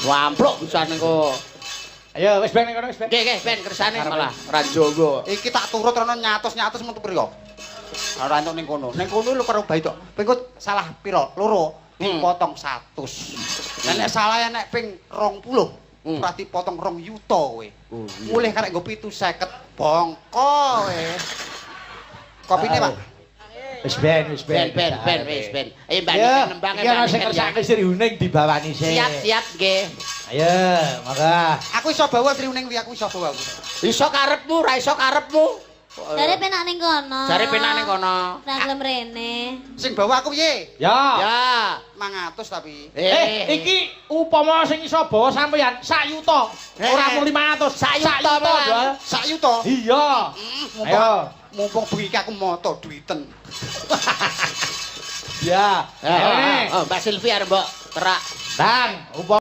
Ampluk pisan engko. Ayo wis ben ning kono wis ben. Nggih, nggih, ben kersane malah ora jowo. Iki tak turut rono nyatus-nyatus metu piro? Ora entuk ning kono. Ning kono lho karo bayi tok. Ping salah piro? Loro. Dipotong 100. Lah nek salah nek ping 20, ora dipotong 2 yuta kowe. Oh, iya. Mulih karek nggo 750 bongko kowe. Kopine, Pak. Wis ben, wis Ben ben. ben ben wis ben. Ayo Mbak Ayo, Niken nembang iki ana Mbak sing Niken ya. kersake Sri Huning dibawani sik. Siap siap nggih. Ayo, monggo. Aku iso bawa Sri Huning kuwi, aku iso bawa. Iso karepmu, ra iso karepmu. Jare penak ning kono. Jare penak ning kono. Ra gelem rene. Sing bawa aku piye? Ya. Ya. 500 tapi. Eh, iki upama sing iso bawa sampeyan sak yuta. Ora mung 500, Sak yuta malah. Dol. Sak yuta. Iya. Mumpung, Ayo. mumpung bengi iki aku moto duiten. Ya. Eh, Ayo, Nek. oh, Mbak Silvi arep mbok terak. Bang, upama